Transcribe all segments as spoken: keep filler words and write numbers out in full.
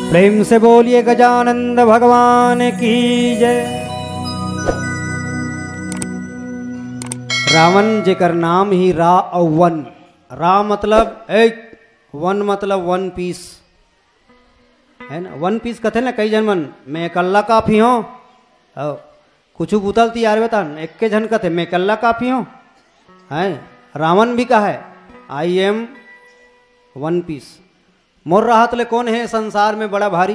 प्रेम से बोलिए गजानंद भगवान की जय। रावण, जेकर नाम ही रा अउ वन। रा मतलब एक, वन मतलब वन पीस, है ना? वन पीस कथे ना कई झन मन, "मैं एकल्ला काफी हों।" अउ कुछु बुता ल तियारबे तहान, एक्के झन कथे, "मैं एकल्ला काफी हों।" हैं? रावण भी कहे, "I am one piece।" मोर रहत ले कोन हे संसार में बड़ा भारी?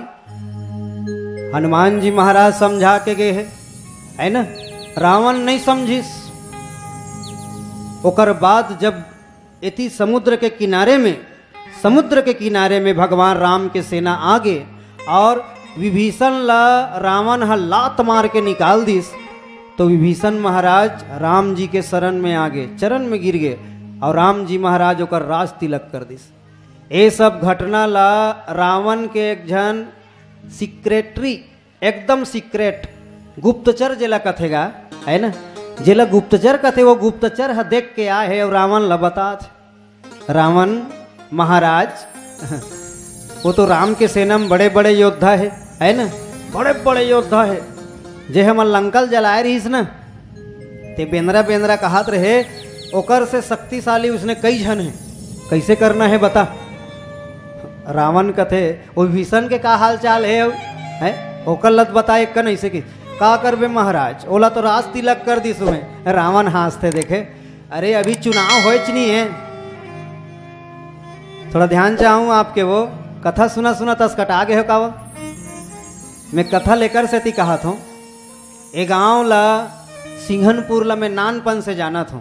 हनुमान जी महाराज समझा के गे हे, है ना? रावण नहीं समझिस। ओकर बाद जब एती समुद्र के किनारे में, समुद्र के किनारे में भगवान राम के सेना आगे और विभीषण ला रावण ह लात मार के निकाल दिस, तो विभीषण महाराज राम जी के शरण में आगे, चरण में गिर गए और राम जी महाराज ओकर राज तिलक कर दिस। ए सब घटना ला रावण के एक झन सिक्रेटरी, एकदम सीक्रेट, गुप्तचर जेला कथे गा, है ना? जेला गुप्तचर कथे, वो गुप्तचर ह देख के आए हे और रावण ला बतात हे, "रावण महाराज, वो तो राम के सेना में बड़े-बड़े योद्धा हे, है ना? बड़े-बड़े योद्धा हे, जे हमर लंका ल जलाए रहिस ना, ते बेंदरा बेंदरा कहत रहे, ओकर से शक्तिशाली उसने कई झन हे, कैसे करना हे बता?" रावण कथे, "वो विभीषण के का हाल चाल हे? हैं? ओकर लत बता एक कन ऐसे की।" "का करबे महाराज, ओला तो राज तिलक कर दिस उहें।" रावण हाँसथे, देखे, "अरे, अभी चुनाव होएच नहीं हे।" थोड़ा ध्यान चाहूँ आपके, वो कथा सुना सुना तस कटा गए हो का वो? मैं कथा लेकर सेती कहत हों, ए गांव ला, सिंघनपुर ला मैं नानपन से जानत हों।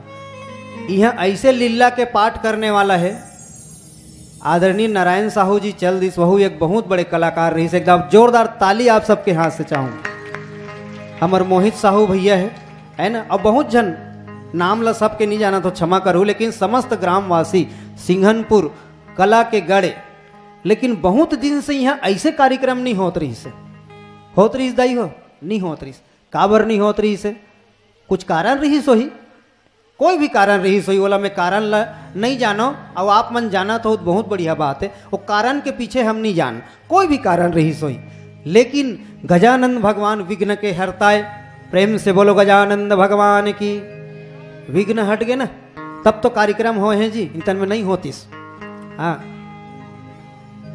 इहाँ ऐसे लीला के पाठ करने वाला हे आदरणीय नारायण साहू जी, चल दिस, वहू एक बहुत बड़े कलाकार रहिस। एक बार जोरदार ताली आप सबके हाथ से चाहूँ। हमर मोहित साहू भैया हे, है ना? अब बहुत झन नाम ला सबके नहीं जानत हों, क्षमा करू, लेकिन समस्त ग्रामवासी सिंघनपुर कला के गढ़, लेकिन बहुत दिन से इहाँ ऐसे कार्यक्रम नहीं होत रहिस हे। होत रहिस दाई हो? नहीं होत रहिस। काबर नहीं होत रहिस हे? कुछ कारण रहिस होही, कोई भी कारण रहिस होही, ओला मैं कारण ला नहीं जानों। अब आप मन जानत हो तो बहुत बढ़िया बात हे, वो कारण के पीछे हम नहीं जान, कोई भी कारण रहिस होही, लेकिन गजानंद भगवान विघ्न के हरता हे। प्रेम से बोलो गजानंद भगवान की। विघ्न हट गए ना, तब तो कार्यक्रम होए हे जी, नहीं तन में नहीं होतिस। हाँ,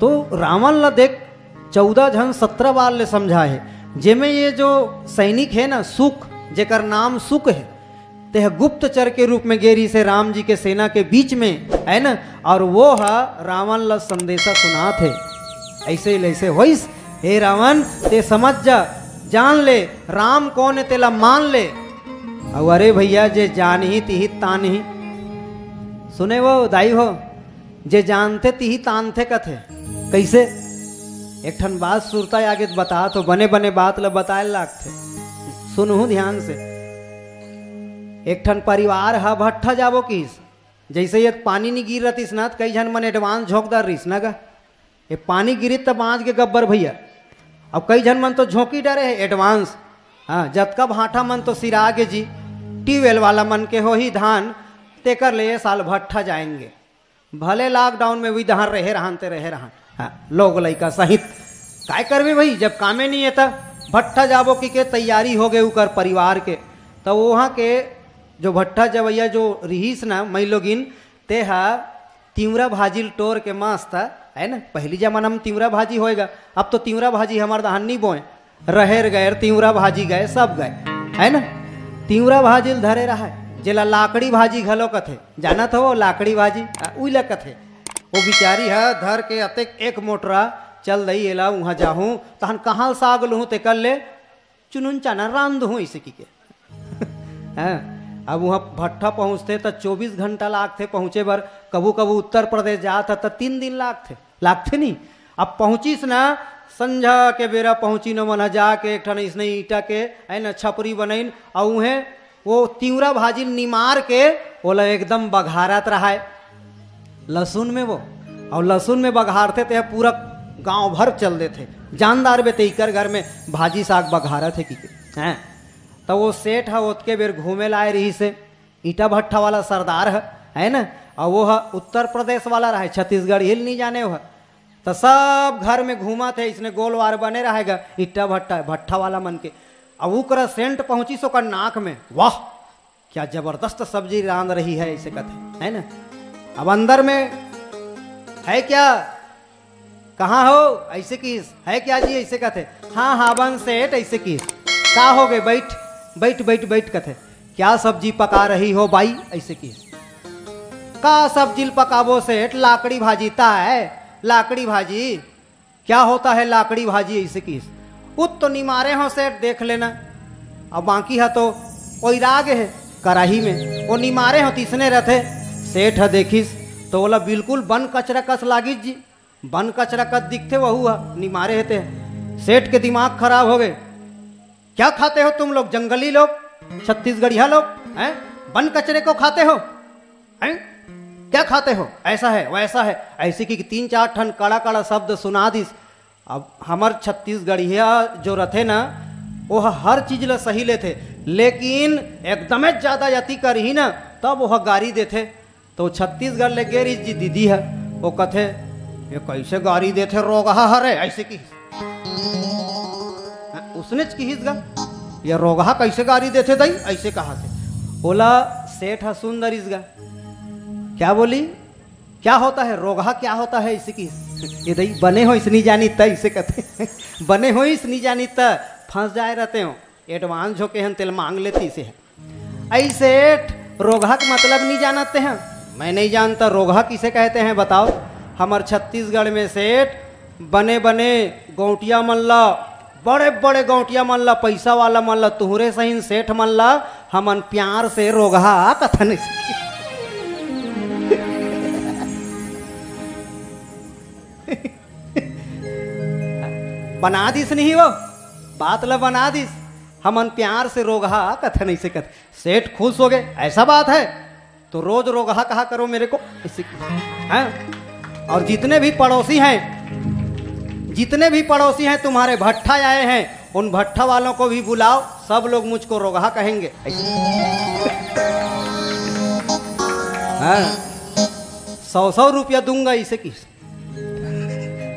तो रावण ला देख, चौदह झन सत्रह बार ले समझाए हे, जेमे ये जो सैनिक हे ना, सुक, जेकर नाम सुक हे, तेह गुप्तचर के रूप में गे रहिस हे राम जी के सेना के बीच में, है ना? और वो ह रावण ला संदेशा सुनात हे, "ऐसे ले ऐसे होइस, हे रावण, ते समझ जा, जान ले, राम कौन हे, तेला मान ले।" अउ अरे भैया, जे जानही तिही तानही। सुने वो दाई हो, जे जानथे तिही तानथे कथे। कैसे? एक ठन बात सुरता आगे बतात हों, बने बने बात ल बताए लागथे। सुनहु ध्यान से। एक ठन परिवार ह भट्ठा जाबो किहिस, जैसे ये पानी नी गिर रहतिस ना, त कई झन मन एडवांस झोंक दर रहिस ना गा, ये पानी गिरित त बांच गे गब्बर भैया। अब कई झन मन तो झोंकी डरे हे एडवांस। हाँ, जतका भांठा मन तो सिरा गे जी, ट्यूबवेल वाला मन के होही धान, तेकर ले ये साल भट्ठा जाएंगे। भले लॉकडाउन में भी दहार रहे रहन ते रहे रहन, हाँ, लोग लइका सहित। काय करबे भाई, जब कामे नहीं हे त भट्ठा जाबो की के तैयारी हो गए उकर परिवार के। तो वहाँ के जो भट्ठा जवैया जो रिहिस ना मई लोगिन, ते हा तिवरा भाजी ल टोर के मस्त, है ना, पहली जमाना में तिवरा भाजी होएगा, अब तो तिवरा भाजी हमर दहान नहीं बोए, रहेर गए, तिवरा भाजी गए, सब गए, है ना। तिवरा भाजी ल धरे रहे, जेला लाकड़ी भाजी घलो कथे, जानत हो लाकड़ी भाजी? आ, उइला कथे। वो बिचारी ह धर के अतेक एक मोटरा, "चल दई एला उहाँ जाहूँ, तहन कहाँ साग लुहूँ तेकर ले चुनुन चाना रांध दूँ," इसे की के। हाँ, अब वहाँ भट्ठा पहुँचथे त चौबीस घंटा लागथे पहुँचे बर। कभू कभू उत्तर प्रदेश जात ह त तीन दिन लागथे, लागथे नहीं। अब पहुँचिस ना, संझा के बेरा पहुँचिन, ओमन ह जाके एक ठन इसने ईंटा के, है ना, छपरी बनइन, अउ उहें वो तिवरा भाजी निमार के ओला एकदम बघारत रहाय लहसुन में वो, अउ लहसुन में बघारथे ते पूरा गांव भर चल देथे, जानदार बे तेकर घर में भाजी साग बघारत हे कि के, हैं। त वो सेठ ह ओतके बेर घूमे लाए रहिस हे, ईंटा भट्ठा वाला सरदार ह, है ना, अउ वो ह उत्तर प्रदेश वाला रहे, छत्तीसगढ़ हिल नहीं जाने वो ह। तो सब घर में घूमत हे, इसने गोलवार बने रहेगा, ईटा भट्ठा, भट्ठा वाला मन के। अब ओकरा सेंट पहुंचिस ओकर नाक में, वाह, क्या जबरदस्त सब्जी रांध रही है, ऐसे कथे, है ना? अब अंदर में, है क्या, कहाँ हो, ऐसे किहिस, है क्या जी, ऐसे कथे। हाँ, हावन सेठ, ऐसे किहिस। का हो गए, बैठ, बैठ, बैठ, बैठ, कथे। क्या सब्जी पका रही हो बाई, ऐसे किहिस। का सब्जी ल पकाबो सेठ, लाकड़ी भाजी, ता है लाकड़ी भाजी। क्या होता है लाकड़ी भाजी, ऐसे किहिस। उत तो निमारे हो सेठ, देख लेना। अब बाकी है तो ओइरागे है कराही में, वो निमारे हो तिसने रहते। सेठ ह देखिस तो ओला बिल्कुल बन कचरा कस लागिस जी। बन कचरा कस दिखथे, वहू ह निमारे हे ते। सेठ के दिमाग खराब हो गए। क्या खाते हो तुम लोग, जंगली लोग, छत्तीसगढ़िया लोग, हैं? बन कचरे को खाते हो, हैं? क्या खाते हो? ऐसा है, वैसा है, ऐसे कि तीन चार ठन कड़ा कड़ा शब्द सुना दिस। अब हमर छत्तीसगढ़िया जो रथे ना, वो हर चीज ला सही लेथे, लेकिन एकदमे ज्यादा अति करही ना, तब वो गारी देथे। तो छत्तीसगढ़ ले गे रहिस जी दीदी ह, वो कथे, "ये कैसे गारी देथे रोगहा हरे?" ऐसे किहिस। हाँ, उसने च किहिस गा, "ये रोगहा कैसे गारी देथे दई?" ऐसे कहा थे। ओला सेठ ह सुन डरिस गा। क्या बोली, "क्या होता है रोगहा, क्या होता है?" ऐसे किहिस। "ये दई बने होइस नी जानिस त," ऐसे कथे। "बने होइस नी जानिस त, फंस जाए रहते हो, एडवांस झोंके हन तेल मांग लेती से है।" ऐसे रोगहा के मतलब नहीं जानते हैं? मैं नहीं जानता, रोगहा किसे कहते हैं बताओ? हमर छत्तीसगढ़ में सेठ बने बने गौंटिया मन ला, बड़े बड़े गौंटिया मन ला, पैसा वाला मन ला, तुहरे सहीन सेठ मन ला हमन प्यार से रोगहा कथन। बना दिस नहीं वो, बात ला बना दिस। हमन प्यार से रोगहा कथन, ऐसे कथन। सेठ खुश हो गए, "ऐसा बात है तो रोज रोगहा कहा करो मेरे को," ऐसे। हैं? "और जितने भी पड़ोसी हैं, जितने भी पड़ोसी हैं तुम्हारे भट्ठा आए हैं, उन भट्ठा वालों को भी बुलाओ, सब लोग मुझको रोगहा कहेंगे," ऐसे। हाँ, सौ सौ रुपया दूंगा, ऐसे किहिस।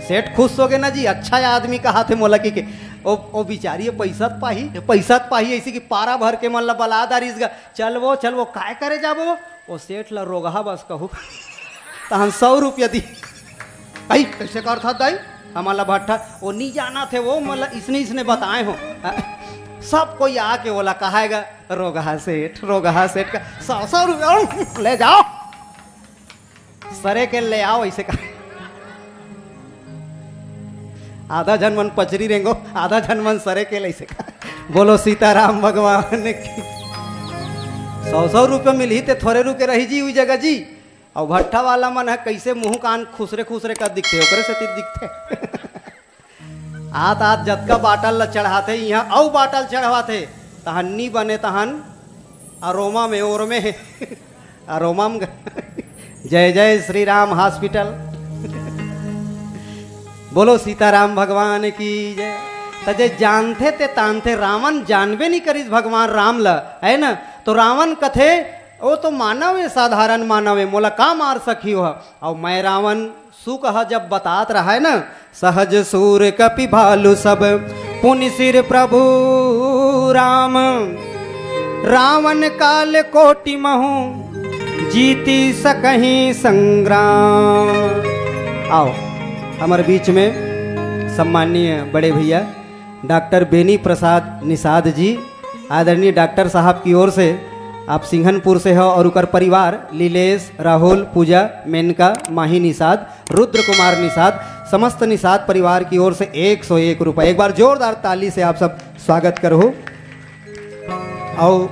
सेठ खुश हो गए ना जी, "अच्छा आदमी कहा थे मोला," कि के ओ, ओ बिचारी पैसा त पाही, पैसा त पाही, ऐसे कि पारा भर के मन ला बला डारिस गा। "चल वो, चल वो, काय करे जाबो वो, ओ सेठ ला रोगहा बस कहू।" तहन सौ रुपया दी। "भाई, कैसे करथा दाई?" हमन ला भट्ठा, वो नहीं जाना थे, वो मतलब इसने, इसने बताए हो। सब कोई आके ओला कहाएगा, "रोगहा सेठ, रोगहा सेठ का सौ सौ रुपया ले जाओ।" सरे के ले आओ, ऐसे कहा। आधा झन मन पचरी रेंगो, आधा झन मन सरे के ले, ऐसे कहा। बोलो सीताराम भगवान की। सौ सौ रुपया मिलही ते थोरे रुके रही जी, उई जगह जी। अउ भट्ठा वाला मन ह कैसे मुंह कान खुसरे खुसरे कर दिखथे, ओकरे सेती दिखथे। आत आत जतका बाटल ल चढ़ाथे, इहाँ अउ बाटल चढ़वाथे, तहन नी बने, तहन अरोमा में, ओरमे, अरोमा में। जय जय श्री राम हॉस्पिटल। बोलो सीताराम भगवान की जय। त जे जानथे ते तानथे, रावण जानबे नहीं करिस भगवान राम ल, है ना? तो रावण कथे, "वो तो मानव है, साधारण मानव है, मोला का मार सकही ओह?" अउ मैं रावण सुख ह जब बतात रहा है ना, "सहज सूर कपि भालु सब पुनि सिर प्रभु राम, रावण काल कोटि महु जीति सकही संग्राम।" आओ, हमारे बीच में सम्माननीय बड़े भैया डॉक्टर बेनी प्रसाद निषाद जी, आदरणीय डॉक्टर साहब की ओर से, आप सिंघनपुर से हो, और उकर परिवार लीलेश, राहुल, पूजा, मेनका, माही निषाद, रुद्र कुमार निषाद, समस्त निषाद परिवार की ओर से एक सौ एक रुपए। एक बार जोरदार ताली से आप सब स्वागत करहु। अउ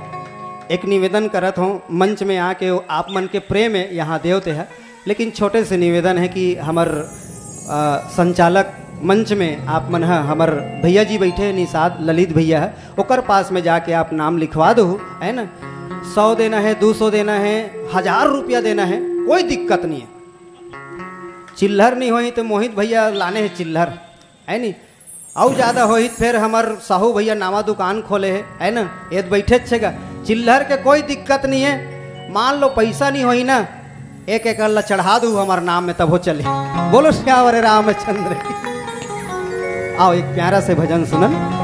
एक निवेदन करत हों, मंच में आके आप मन के प्रेम हे, यहाँ देवते हैं, लेकिन छोटे से निवेदन है कि हमर, अ, संचालक मंच में आप मन ह, हमर भैया जी बैठे हैं निषाद, ललित भैया है, ओकर पास में जाके आप नाम लिखवा दो, है ना? सौ देना है, दो सौ देना है, हजार रुपया देना है, कोई दिक्कत नहीं है। चिल्लर नहीं होही तो मोहित भैया लाने हैं चिल्लर, है नी? अउ ज्यादा होही त फेर हमर साहू भैया नावा दुकान खोले हे, है ना? एद बैठे छे गा। चिल्लर के कोई दिक्कत नहीं है। मान लो पैसा नहीं होही ना, एक एकड़ ला चढ़ा दू हमर नाम में, तभो चली। बोलो सियावर रामचंद्र की। आओ, एक प्यारा से भजन सुनन।